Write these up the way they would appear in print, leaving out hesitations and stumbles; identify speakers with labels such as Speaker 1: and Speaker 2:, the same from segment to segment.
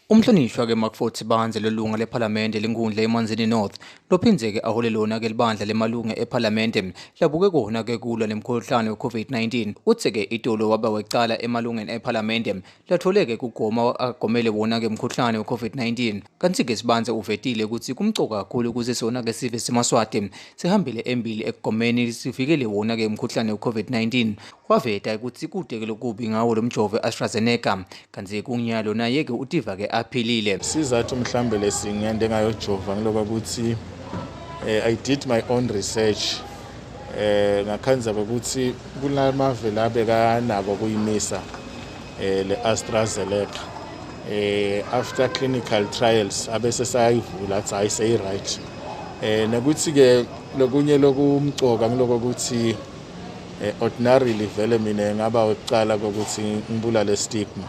Speaker 1: Umhlonishwa-ke Macford Sibandze lolunga lephalamende lenkundla eManzini North lophindze-ke ahole lona-ke libandla lemalunga ephalamende labuke kona-ke kulwa nemkhuhlane we-COVID-19. Uthe-ke itolo waba wecala emalungeni ephalamende lathole-ke kugoma agomele wona-ke mkhuhlane we-COVID-19. Kantsi-ke Sibandze uvetile kutsi kumcoka kakhulu kutsi sona-ke sive semaSwati sihambele embili ekugomeni sivikele wona-ke umkhuhlane we-COVID-19. Waveta kutsi kute-ke lokubi ngawo lo mjovo we-AstraZeneca kantsi kunyalo naye-ke utiva-ke aphilile.
Speaker 2: Sizathu mhlambe lesingende ngayojova ngilokwa ukuthi I did my own research, ngakhandza ukuthi kunamave la bekanako kuyimisa le AstraZeneca after clinical trials, abese sayivula athi hayi, seyi right. Nokuthi ke lokunye lokumcoka ngiloko ukuthi ordinarily vele mina ngaba wekucala kokuthi ngibulale stigma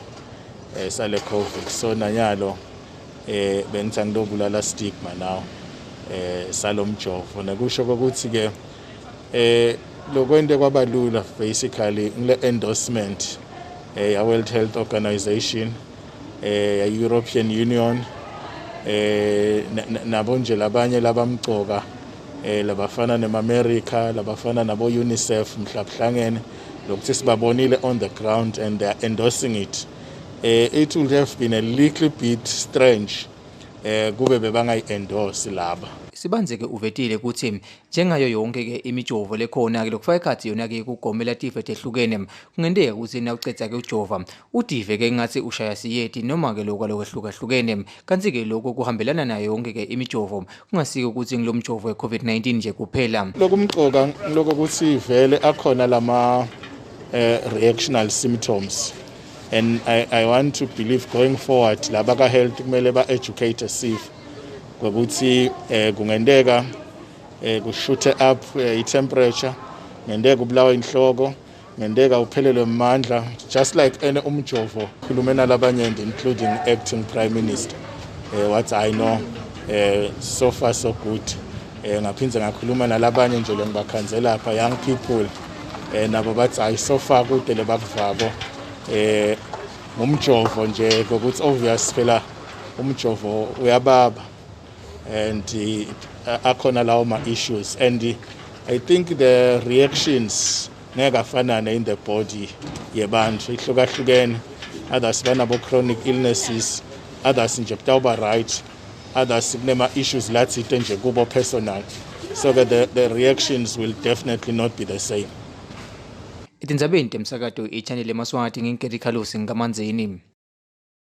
Speaker 2: sale COVID, so nanyalo bengithi angilobulala stigma now salomjovo. Nekusho kokuthi ke lokwente kwabalula basically ngile endorsement ya World Health Organization, ya European Union, nabo nje labanye labamcoka labafana nema-America, labafana nabo UNICEF, mhlawumbe lokuthi sibabonile on the ground and they are endorsing it. It would have been a little bit strange kube bebangayi-endorse laba.
Speaker 1: Sibanze-ke uvetile kutsi njengayo yonke-ke imijovo lekhona-ke lokufaka ekhatsi yona-ke kugomela tifo tehlukene, kungenteka kutsi nawucedza-ke ujova utive-ke ngathi ushaya siyeti noma-ke lokhu lokwehlukahlukene, kantsi-ke lokho kuhambelana nayo yonke-ke imijovo, kungasiko kutsi ngilo mjovo we-COVID-19 nje kuphela.
Speaker 2: Lokumcoka ngiloko ukuthi vele akhona lama reactional symptoms, and I want to believe going forward laba ka health kumele ba educate sive ngokuthi kungenteka kushute up i-temperature, ngenteka ubulawa inhloko, ngenteka uphelelwe amandla, just like ene umjovo. Khulume nalabanye, including acting prime minister, what I know, so far so good. Ngaphindze ngakhuluma nalabanye nje lengibakhanze lapha, young people, nabo bathi hayi, so far kude lebakuvako ngumjovo nje, ngokuthi obvious phela umjovo uyababa and akhona lawo ma issues, and I think the reactions ngeke afanane in the body yebantu, ihlukahlukene. Others banabo chronic illnesses, others nje kutawuba right, others kunema issues lathite nje kubo personal, so that the reactions will definitely not be the same.
Speaker 1: Etindzabeni temsakato i-channel eMaswati, nginguKeri Khalusi, ngaManzini.